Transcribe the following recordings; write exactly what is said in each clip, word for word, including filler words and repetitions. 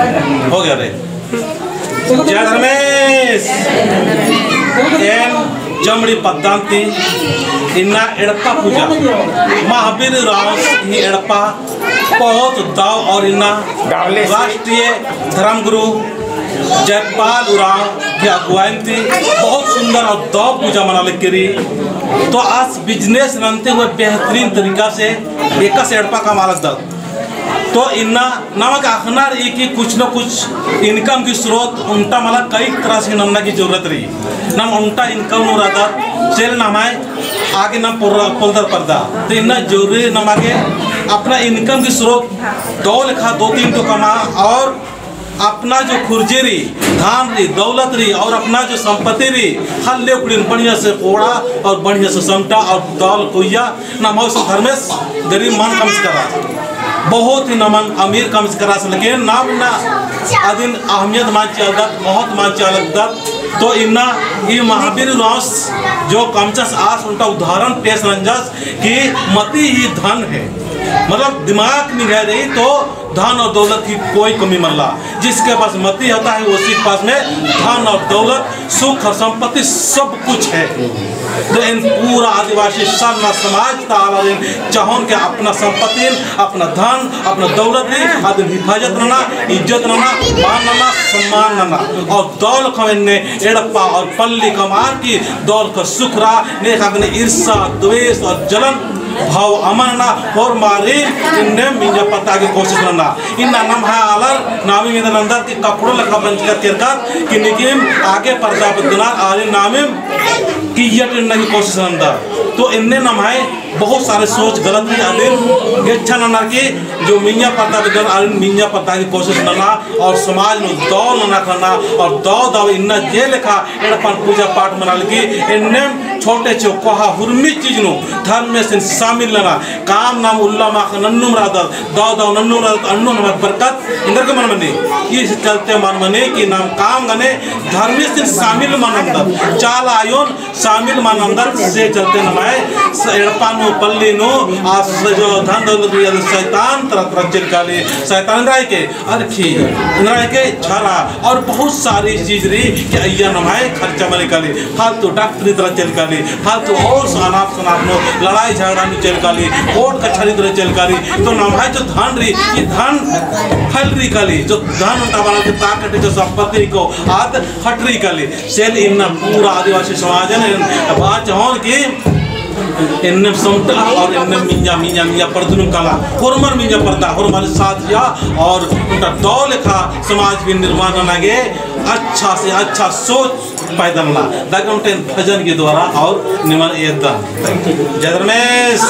हो गया रे। जय धर्मेस। एन जमड़ी पद्दान ती इन्ना एड़पा पूजा, महावीर उराँवस ही एड़पा बहुत दव और इन्ना राष्ट्रीय धर्मगुरु जयपाल उराँव की अगुवाई ती बहुत सुंदर और दव पूजा मना लगी रई। तो आस business नन्ते हुए बेहतरीन तरीका से एकासे एड़पा कमआ लगदत। तो इन्ना नमक अख़ना रई कि कुछ न कुछ income की स्रोत ओन्टा मला कई तरह से नन्ना की जरूरत रई। नम ओन्टा income नू रअदत, चेल नम्है आगे नम पोर-, पोल्लदर परदा। तो इन्ना जरूरी नमा गे अपना income की स्रोत दव लेखा दो तीन ठो कमआ और अपना जो खुर्जी रई, धन रई, दौलत रई और अपना जो संपत्ति रई, हल्ले उखड़िन बढ़िया से कोड़ा और बढ़िया से समटा और दव कोइया। नम्है धर्मेस गरीब मल कमचकरा, बहुत ही नमन अमीर कमचकरा से, लेकिन नाम ना अदिन अहमियत मल चिआ लगदत, महत्व मल चिआ लगदत। तो इन्ना ई महावीर उराँवस जो कमचस आस ओन्टा उदाहरण पेश नंजस कि मति ही धन है, मतलब दिमाग निंग्है रई तो धन और दौलत की कोई कमी मल्ला। जिसके पास मति होता है, उसी के पास में धन और दौलत, सुख और संपत्ति सब कुछ है। तो एन पूरा आदिवासी सरना समाज ता आलारिन चाहोन के अपना संपत्तिन, अपना धन, अपना दौलत रई, अदिन हिफाजत नना, इज्जत नना, मान नना, सम्मान नना। और दव लेखम एन्ने एड़पा और पल्ली कमअर की दव लेखम सुख रआ, नेख़ा गने ईर्ष्या, द्वेष और जलन भाव अमा नना, होरमारिन इन्नेम मिंजा पद्दा गे कोशिश नना। इन्ना नम्है आलर नामिम एन्देर नन्दर कि कपड़ो लेखा बंचकर केरकत कि नीकिम आगे परदा बेद्दनर, आरिन नामिम किय्यट इन्ना की कोशिश नन्दर। तो इन्ने नम्है बहुत सारे सोच गलत रई, अदिन गेच्छा ननर कि जो मिंजा पद्दा बेद्दनर, आरिन मिंजा पद्दा की कोशिश नना और समाज नू दव नना ख़ना और दव दव इन्ना जे लेखा एड़पन पूजा पाठ मना लगी, एन्नेम छोटे चो कोहा हुरमी चीज नू धर्मेसिन शामिल नना। काम नाम उल्ला माख़ा नन्नुम रअदत, दव दव नन्नुम रअदत, अन्नु नमक बरकत एन्देरगे मल मनी। इस चलते मल मनी कि नाम काम गने धर्मेसिन शामिल मल नन्दत, चाला आयोन शामिल मल नन्दत। से चलते नम्है स-, एड़पा नू पल्ली नू आ स-, जो धन दौलत रई शैतान तरह तरह चिलकाली, शैतान रई के अरखी एन्देर के झरा और बहुत सारी चीज रई कि अइय्या नम्है खर्चा मनी काली, फालतू डॉक्टरी तरह चल काली, फालतू और अनाप शनाप नू लड़ाई झगड़ा नू चल काली, कोर्ट कचहरी तरह चल काली। तो नम्है जो धन रई, ई धन फैल रई काली, जो धन ओन्टा बना के ताकत जो संपत्ति को आद फट रई काली। सेल इन्ना पूरा आदिवासी समाजन बात चाहोन कि एन्ने समटा और एन्ने मिंजा, मिंजा, मिंजा परदनुम काला, होरमर मिंजा परदा, होरमर साथ या और ओन्टा दव लेखा समाज भी निर्माण नना गे अच्छा से अच्छा सोच पैदा नना। दगम टेन भजन के द्वारा और निमन एद्दा। जय धर्मेस।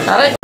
अरे।